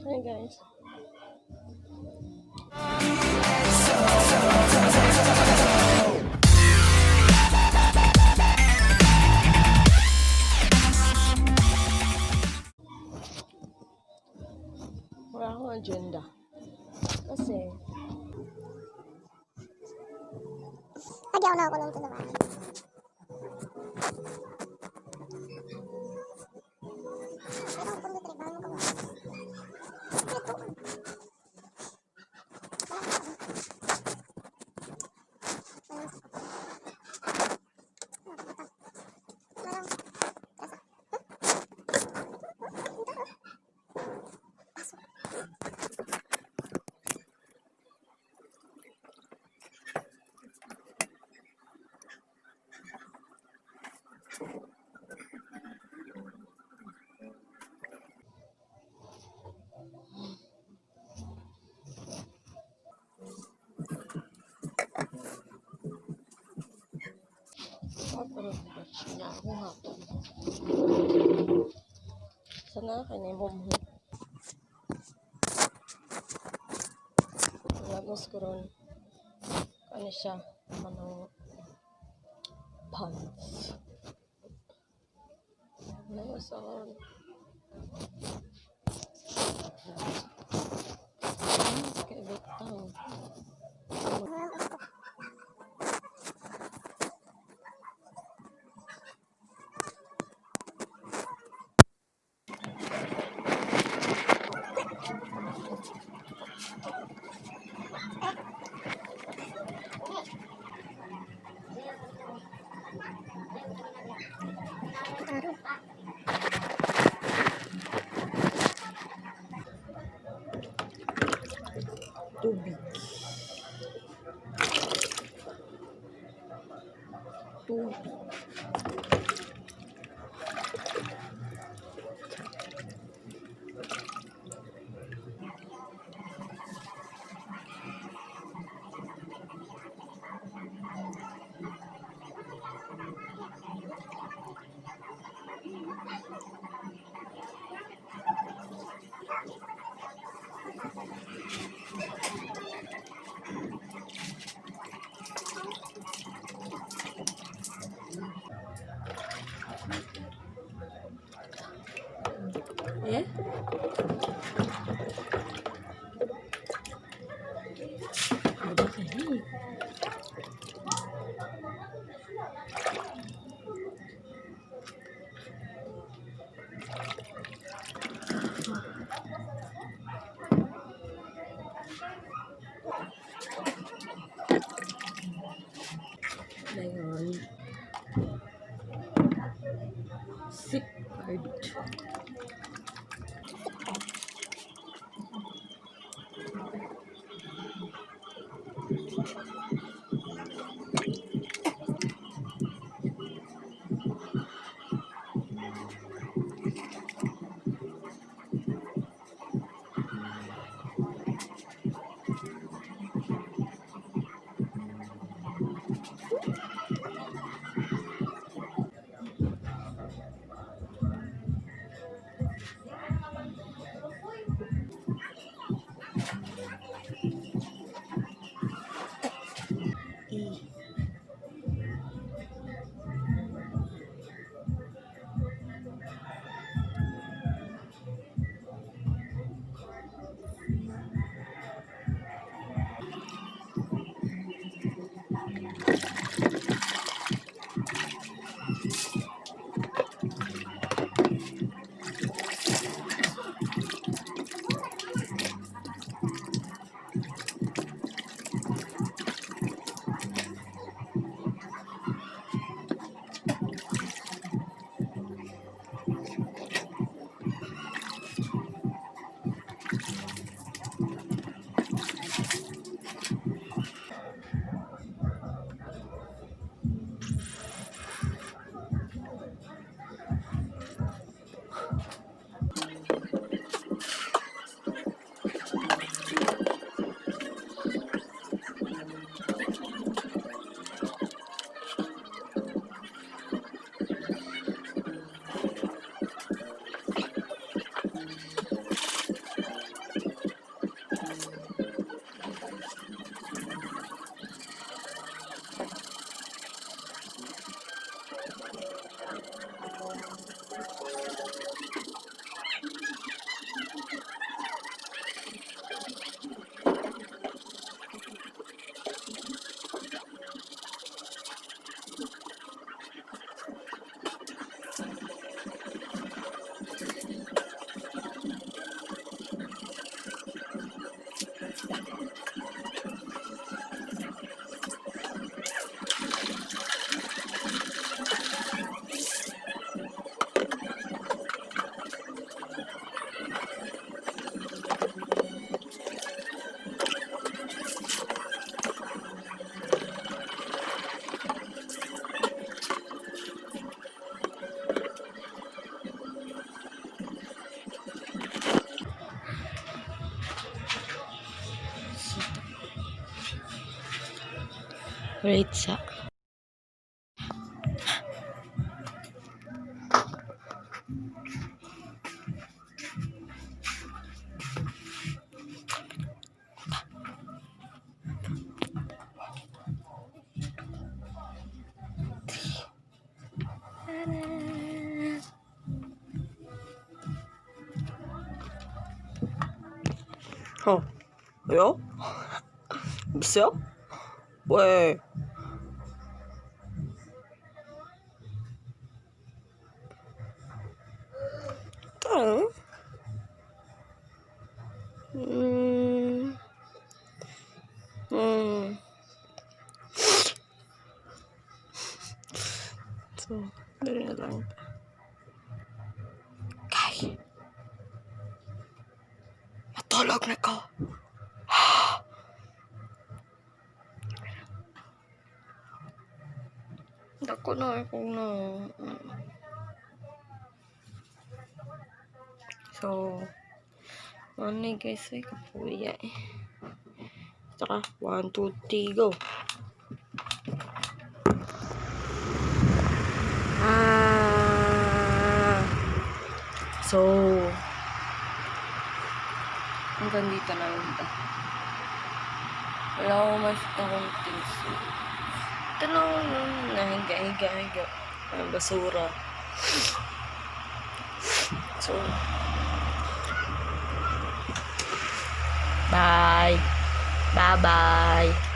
Hi, guys. Wala akong agenda. Kasi, Lagi ako nakakulong sa bahay. Pero ang pundo trip, ano ka ba? Ito. Pero niya ako hapon. Sana kay na mo. Tapos karon ano siya, manong pants. Ano sa karon? Kay butang. Tubig. Tubig. Wait sa. 어, 왜요? 여보세요? 왜? 응? 음, 음. So, dali na lang. Kay, matulog na ko. Dako na ako na. So, ano guys, ay kapuya eh. Tara, 1, 2, 3, go. Ah. So, hanggang dito na lang ito. Wala akong makita akong things. Ito na lang, nahiga, higa, higa. Ang basura. So, bye. Bye-bye.